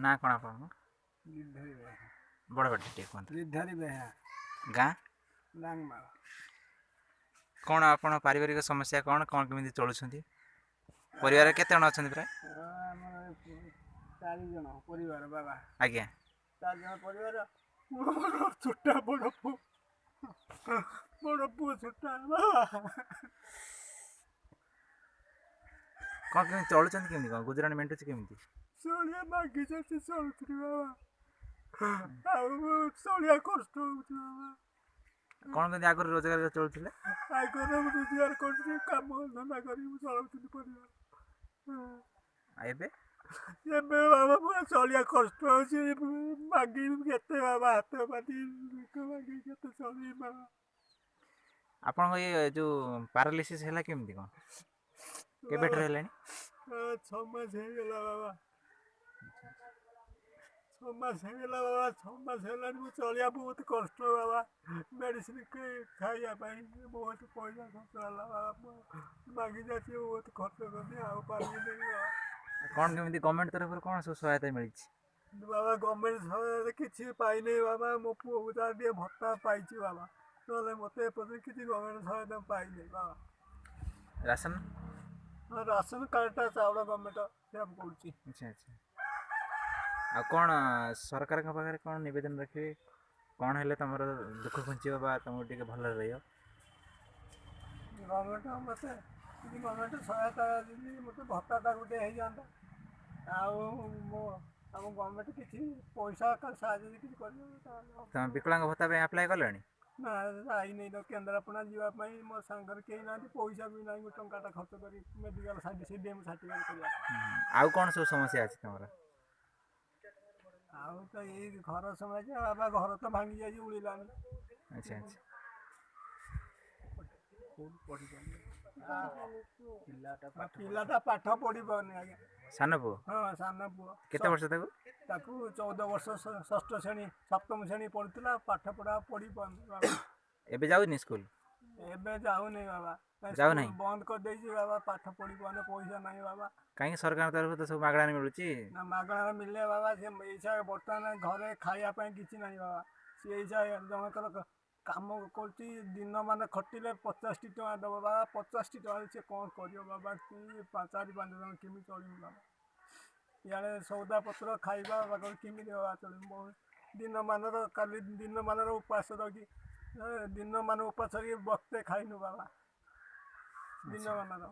ନା କ'ଣ ଆପଣଙ୍କ? ଗିରିଧାରୀ ବେହେରା। ବଡ଼ ପାଟି ଟିକେ କୁହନ୍ତୁ। ଗିରିଧାରୀ ବେହେରା। ଗାଁ? ଡାଙ୍ଗମାଳ। କ'ଣ ଆପଣ ପାରିବାରିକ ସମସ୍ୟା କ'ଣ କ'ଣ କେମିତି ଚଳୁଛନ୍ତି? ପରିବାରରେ କେତେ ଜଣ ଅଛନ୍ତି ପ୍ରାୟ? ଆମର 4 ଜଣ ପରିବାର ବାବା। ଆଜ୍ଞା। 4 ଜଣ ପରିବାର। ମୋର ଛୋଟା ବଡ଼ ପୁଅ, ବଡ଼ ପୁଅ ଛୋଟା ବାବା। କ'ଣ କେମିତି ଚଳୁଛନ୍ତି, କେମିତି କ'ଣ ଗୁଜୁରାଣ ମେଣ୍ଟୁଛି କେମିତି? ଚଳିଆ ମାଗି ଯାଉଛି ଚଳୁଥିଲି ବାବା, ଆଉ ଚଳିଆ କଷ୍ଟ ହେଉଛି ବାବା। କ'ଣ କେମିତି ଆଗରୁ ରୋଜଗାର କରି ଚଳୁଥିଲେ? ଆଗରୁ ମୁଁ ରୋଜଗାର କରୁଥିଲି, କାମ ଧନ୍ଦା କରିକି ମୁଁ ଚଳାଉଥିଲି ପରିବାର। ଆଉ ଏବେ? ଏବେ ବାବା ପୁରା ଚଳିଆ କଷ୍ଟ ହେଉଛି। ମାଗିବି କେତେ ବାବା, ହାତ ପାତି ଭିକ ମାଗିକି କେତେ ଚଳିବି ବାବା। ଆପଣଙ୍କ ଇଏ ଯେଉଁ ପାରାଲିସିସ୍ ହେଲା କେମିତି କ'ଣ, କେବେଠାରୁ ହେଲାଣି? 6 ମାସ ହେଇଗଲା ବାବା। 6 ମାସ ହେଇଗଲା ବାବା, 6 ମାସ ହେଲାଣି। ମୁଁ ଚଳିବା ବହୁତ କଷ୍ଟ ବାବା। ମେଡ଼ିସିନ ଖାଇବା ପାଇଁ ବହୁତ ପଇସା ଖର୍ଚ୍ଚ ହେଲା ବାବା। ମାଗି ଯାଉଛି ବହୁତ ଖର୍ଚ୍ଚ କଲି, ଆଉ ପାରିବିନି ବାବା। କ'ଣ କେମିତି ଗଭର୍ଣ୍ଣମେଣ୍ଟ ତରଫରୁ କ'ଣ ସବୁ ସହାୟତା ମିଳିଛି? ବାବା ଗଭର୍ଣ୍ଣମେଣ୍ଟ ସହାୟତା କିଛି ପାଇନି ବାବା। ମୋ ପୁଅକୁ ତାର ଟିକେ ଭତ୍ତା ପାଇଛି ବାବା, ନହେଲେ ମୋତେ ଏପର୍ଯ୍ୟନ୍ତ କିଛି ଗଭର୍ଣ୍ଣମେଣ୍ଟ ସହାୟତା ପାଇନି ବାବା। ରାସନ? ହଁ, ରାସନ କାର୍ଡ଼ଟା ଚାଉଳ ଗଭର୍ଣ୍ଣମେଣ୍ଟ ସେୟା କରୁଛି। ଆଚ୍ଛା ଆଚ୍ଛା। ଆଉ କ'ଣ ସରକାରଙ୍କ ପାଖରେ କ'ଣ ନିବେଦନ ରଖିବେ? କ'ଣ ହେଲେ ତୁମର ଦୁଃଖ ଘୁଞ୍ଚିବ ବା ତୁମକୁ ଟିକେ ଭଲରେ ରହିବ? ଗଭର୍ଣ୍ଣମେଣ୍ଟ ମୋତେ କିଛି ଗଭର୍ଣ୍ଣମେଣ୍ଟ ସହାୟତା ଯଦି ମୋତେ ଭତ୍ତାଟା ଗୋଟେ ହେଇଯାଆନ୍ତା, ଆଉ ମୋ ଆମ ଗଭର୍ଣ୍ଣମେଣ୍ଟ କିଛି ପଇସା ସାହାଯ୍ୟ ଯଦି କିଛି କରିବ ତାହେଲେ। ତୁମେ ବିକଳାଙ୍ଗ ଭତ୍ତା ପାଇଁ ଆପ୍ଲାଏ କଲଣି? ନା, ଯାଇନି ତ କେନ୍ଦ୍ରାପଡ଼ା ଯିବା ପାଇଁ। ମୋ ସାଙ୍ଗରେ କେହି ନାହାନ୍ତି, ପଇସା ବି ନାହିଁ ଗୋଟେ ଟଙ୍କାଟା ଖର୍ଚ୍ଚ କରି ମେଡ଼ିକାଲ CDM certificate କରିବା। ଆଉ କ'ଣ ସବୁ ସମସ୍ୟା ଅଛି ତୁମର? ଆଉ ତ ଏଇ ଘର ସମସ୍ୟା ବାବା। ଘର ତ ଭାଙ୍ଗି ଯାଇଛି, ଉଡ଼ିଲାଣି। ଆଚ୍ଛା ଆଚ୍ଛା। ପିଲାଟା ପାଠ ପଢ଼ି ପାରୁନି ଆଜ୍ଞା। ସାନ ପୁଅ? ହଁ, ସାନ ପୁଅ। କେତେ ବର୍ଷ ତାକୁ? ତାକୁ 14 ବର୍ଷ, ଷଷ୍ଠ ଶ୍ରେଣୀ ସପ୍ତମ ଶ୍ରେଣୀ ପଢ଼ୁଥିଲା। ପାଠ ପଢ଼ା ପଢ଼ି ପାରୁନି ବାବା। ଏବେ ଯାଉନି ସ୍କୁଲ? ଏବେ ଯାଉନି ବାବା। ଯାଉନାହିଁ? ବନ୍ଦ କରିଦେଇଛି ବାବା। ପାଠ ପଢ଼ି ପାରୁନି, ପଇସା ନାହିଁ ବାବା। କାହିଁକି, ସରକାରଙ୍କ ତରଫରୁ ତ ସବୁ ମାଗଣାରେ ମିଳୁଛି। ନା, ମାଗଣାରେ ମିଳିଲେ ବାବା, ସେ ଏଇସା ବର୍ତ୍ତମାନ ଘରେ ଖାଇବା ପାଇଁ କିଛି ନାହିଁ ବାବା। ସିଏ ଏଇସା ଜଣଙ୍କର କାମ କରୁଛି, ଦିନ ମାନେ ଖଟିଲେ 50ଟି ଟଙ୍କା ଦେବ ବାବା। 50ଟି ଟଙ୍କାରେ ସେ କ'ଣ କରିବ ବାବା? କି 4 5 ଜଣ କେମିତି ଚଳିବୁ ବାବା? ଇଆଡ଼େ ସଉଦା ପତ୍ର ଖାଇବା କେମିତି ବାବା ଚଳିବୁ? ବହୁତ ଦିନମାନର କାଲି ଦିନମାନର ଉପାସ ରଖି, ଦିନମାନ ଉପାସ ରଖି ବକ୍ତେ ଖାଇନୁ ବାବା, ଦିନମାନର।